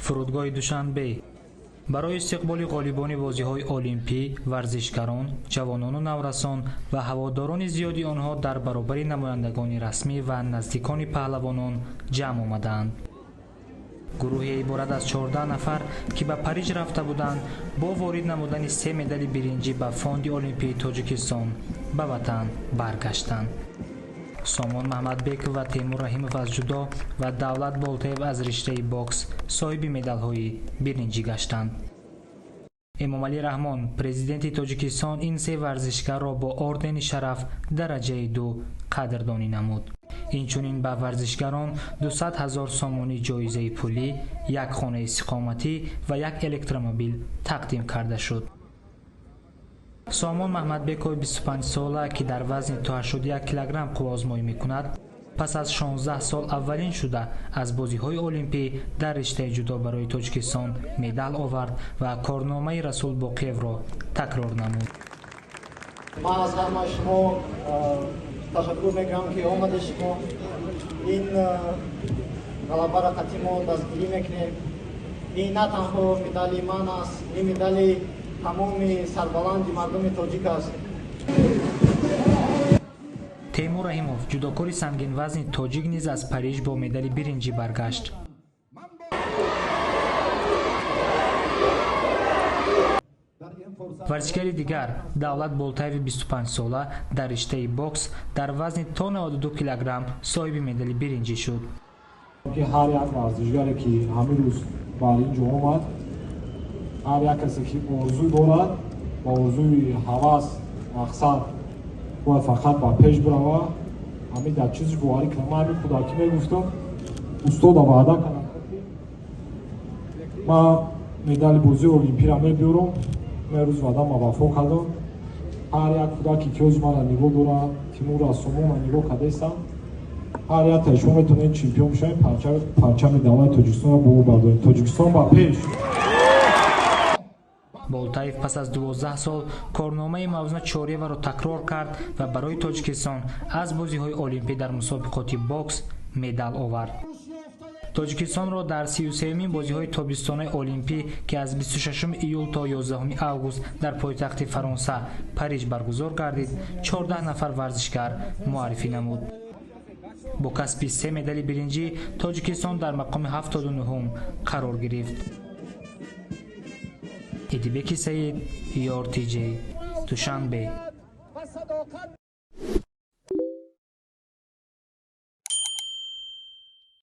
Фурудгоҳи Душанбе барои истиқболи ғолибони бозиҳои олимпӣ, варзишгарон, ҷавонону наврасон ва ҳаводорони зиёди онҳо дар баробари намояндагони расмӣ ва наздикони паҳлавонон ҷамъ омадаанд. Гурӯҳе иборат аз 14 нафар, ки ба Париж рафта буданд, бо ворид намудани се медали биринҷӣ ба Фонди Олимпии Тоҷикистон ба ватан баргаштанд. Сомон Маҳмадбеков ва Темур Раҳимов аз ҷудо ва Давлат Болтаев аз риштаи бокс соҳиби медалҳои биринҷӣ гаштанд. Эмомалӣ Раҳмон, президенти Тоҷикистон, ин се варзишгарро бо ордени шараф дараҷаи ду қадрдонӣ намуд. Инчунин ба варзишгарон 200 ҳазор сомонӣ ҷоизаи пулӣ, як хонаи истиқоматӣ ва як электромобил тақдим карда шуд. Сомон Маҳмадбекови 25-сола, ки дар вазни то 81 килограмм қувваозмоӣ мекунад, пас аз 16 сол аввалин шуда аз бозиҳои олимпӣ дар риштаи ҷудо барои Тоҷикистон медал овард ва корномаи Расул Боқиевро такрор намуд. Ман аз ҳамаи шумо ташаккур мекунам, ки омаде шумо ин ғалабаро қатъи мо дастгирӣ мекунем. Ин на танҳо медали ман аст, ин медали тамоми сарбаланди мардуми тоҷик аст. Темур Раҳимов, ҷудокори сангинвазни тоҷик, низ аз Париж бо медали биринҷӣ баргашт. Варзишгари дигар, Давлат Болтаеви 25-сола, дар риштаи бокс дар вазни то 92 килограмм соҳиби медали биринҷӣ шуд. Ки ҳар як варзишгаре, ки ҳамин рӯз бар ин ҷо омад, ҳар як касе, ки орзу дорад, ба орзуи ҳавас, мақсад бояд фақат ба пеш бирава. Ҳамин дар чизиш боварӣ кунам. Ман ҳамин кӯдакӣ мегуфтам, устода ваъда кардам, ки ман медали бозии олимпиро мебиёрам. Ман рӯз ваъдама вафо кардам. Ҳар як кӯдаке, ки ҳозир мана нигоҳ дорад, Тимура, Сомона нигоҳ кардаистам, ҳар як таи шумо метавонед чемпион бишавед, парчами давлати Тоҷикистонро боло бардоред. Тоҷикистон ба пеш! Болтаев пас аз 12 сол корномаи Мавзуна Чориеваро такрор кард ва барои Тоҷикистон аз бозиҳои олимпӣ дар мусобиқоти бокс медал овард. Тоҷикистонро дар 33-умин бозиҳои тобистонаи олимпӣ, ки аз 26 июл то 11 август дар пойтахти Фаронса Париж баргузор гардид, 14 нафар варзишгар муаррифӣ намуд. Бо касби се медали биринҷӣ Тоҷикистон дар мақоми 79-ум қарор гирифт. Идибеки Саид, ЮРТЖ, Душанбе.